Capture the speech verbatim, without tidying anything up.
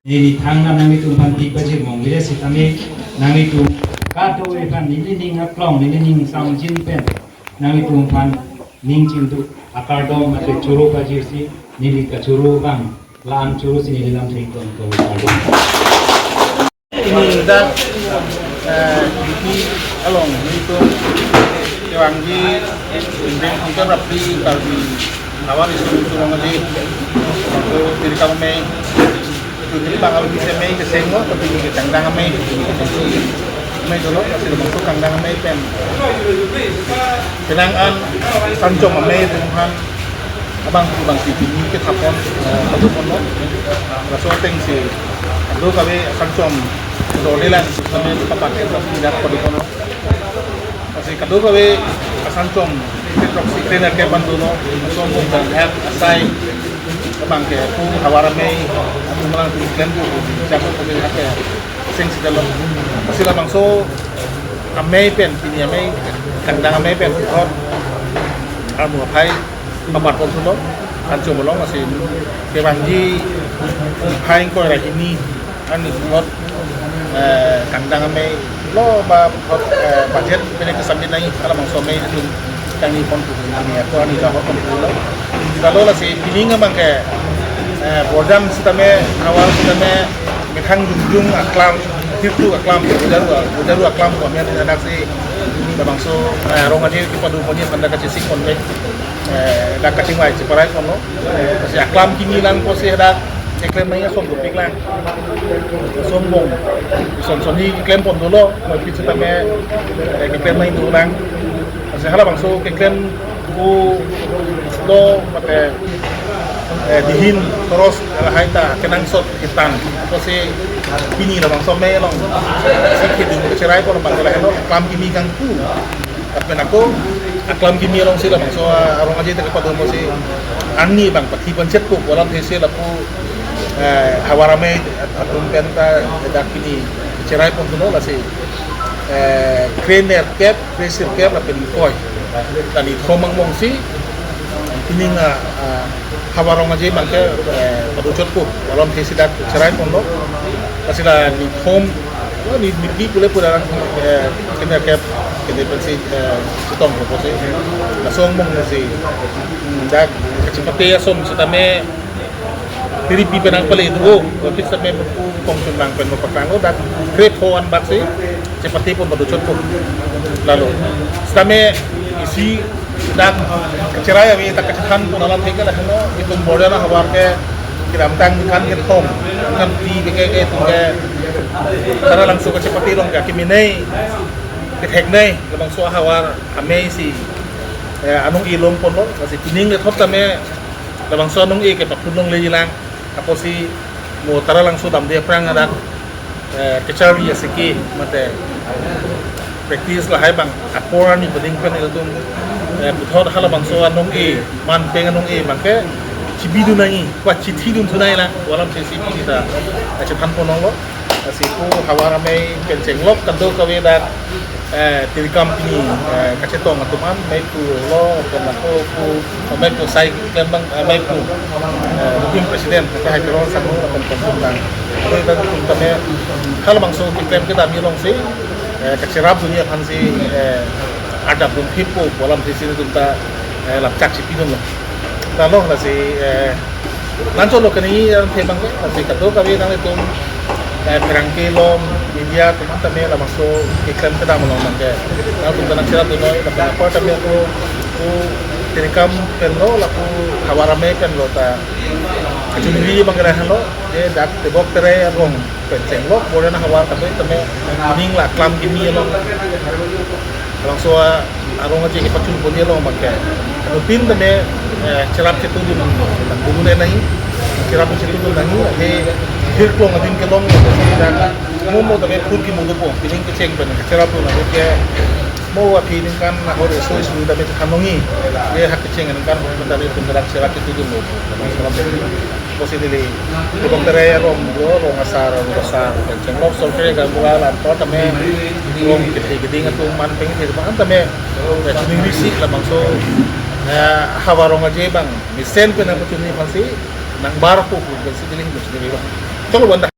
Neli thangnat nanglitum aphan pi pajirmong le sitame nanglitum kadokave aphan neli ning aklong, neli ning samjin pen nanglitum aphan ning chingduk akardom mate choro pajirsi neli kachoro abang la-an chorosi neli lamthe ington ko kardom. Pini dak, eh, P P along nelitum kevangji Indian Antar Rapli Karbi Havar Issue Forum aji, laso Tirikam Amei, itu jadi bang alu bisa amei keseng mo, tapi ini kangdang amei, amei dolo, kasi labangso kangdang amei pen. Penang an Sanchom Amei Tuhan abang abang si pini kethapon, eh, paduponlo. Laso atengsi kadokave Sanchom dolelang, sitame papak ke tidak paduponlo. Kasi kadokave Sanchom, ketok si kena ke pandulo, so mung dan het asai, abang ke pu Havar Amei, pu malang pu klem pu, jago pu ke hake sing sida lo. Kasi labangso amei pen, pini amei, kangdang amei pen, hot, amu aphai, papak pon thulo, Sanchom along, asi, kevangji, phai ingkoi ra hini, ani hot, eh, kangdang amei lo ba hot, eh, budget pene kesambit nai, halabangso amei itu kangni pon tu ini aku ani jaho pon tu lo. Lalu lasi pining abang ke, eh, bordam sitame, Havar sitame, methang jungjung aklam, hirtu aklam, bojaru, bojaru aklam ko amei ada si labangso, eh, rong aji kepadu poni panda kachesik pon le, eh, dak kachingvai cheparai ponlo. Kasi aklam kimi lang ko si dak keklem nai asom dopik lang. Asom bong. Son soni keklem pon dolo, mapit sitame, eh, keklem nai do lang. Kasi halabangso keklem ko do mate, eh, dihin terus lahai ta kenangsot hitan. Ko si pini labangso amei along si keding cherai ko labang lahai lo aklam kimi kangpu. Tapi nako aklam kimi alongsi labangso arong aji ta kepadupo si ani abang pathi panchet ko alamthesi lapu, eh, Havar Amei atum pen ta dak pini cherai pon thulo lasi, eh, kre-nerkep, kre-sirkep lapen ingkoi. Kali thom angbong si pining a, a, Havar rong aji abang ke, eh, paduchot ko alamthesi dak cherai ponlo. Lasi la ni thom, oh, ni, ni, ni pule pura, eh, kena kep, kena pensi, eh, chetong ko si. Laso angbong si, hmm, dak kachepate asom sitame tiripi penang pale do, office sitame pu kong chun lang pen mo paklang lo dak kre-pho anbak si chepate pon paduchot ko. Lalu sitame isi dak kacherai ave ta kachethan pon alamthe ke lahelo, itum border ahavar ke kedamtang ningkan kethom, ningkan phli beke ke itum ke Taralangso kachepate along ke akimi nei, kethek nei, labangso ahavar amei si, eh, anong-e lom ponlo, lasi pining lethot tame labangso anong-e ke paphun longleji lang, apotsi mo Taralangso damde aphrang adak, eh, kacharli asike mate practice lahai abang apor arni bading pen ilitum, eh, puthot halabangso anong-e, man peng anong-e abang ke chibidun nangji, ko chithi dun thunai la, ko alamthesi pini ta, eh, chethan pon longlo. Lasi pu havar amei pen chenglok kadokave dak, eh, Tirikam pini, eh, kachetong atum an, mei pu lo, pen ako pu, mei pu sai klem abang, eh, mei pu, eh, Working President, ke hai kerong sangho, pen pen pen dang. Ado dak atum tame, halabangso keklem kedam alongsi, eh, kacherap dunji aphansi, eh, adap dun phit po, ko alamthesi netum ta, eh, lapchak chipidunlo. Lalu lasi, eh, nanchotlo kani alamthe abang ke, lasi kadokave nanglitum, eh, pherangke along, media atum an tame labangso keklem kedam along abang ke nangtum ta nangcherap dunnoi, lapen apor tame ako, ako Tirikam penlo, lapu havar amei penlo ta kachunri abang ke lahelo, je dak Tebok Terai arong pen chenglok, border ahavar kadoi tame, ning la aklam kimi along. Labangso arong aje kepachun ponji along abang ke. Anuttin tame, eh, cherap chetudun, dulu dei nangji, cherap chetudun nangji, he hirklong adim kelong, mo mo tame phun kimo dopo, pining kecheng pen, cherap dun nangji ke, mo aphi ningkan ahor eso isu tame thanongji, he hak kecheng ningkan, tame pun dak cherap chetudunlo. Apotsi neli, Tebok Terai arong lo, rong asar, rong asar, chenglok sorkari gaonbura la anpar tame, rong kethe keding atum man peng kethe atum an tame, eh, chuning risi labangso, eh, havar rong aje abang, mesen pen nangpachunji aphansi, nangbar po pu pensi neli, neli abang. Cholo banda,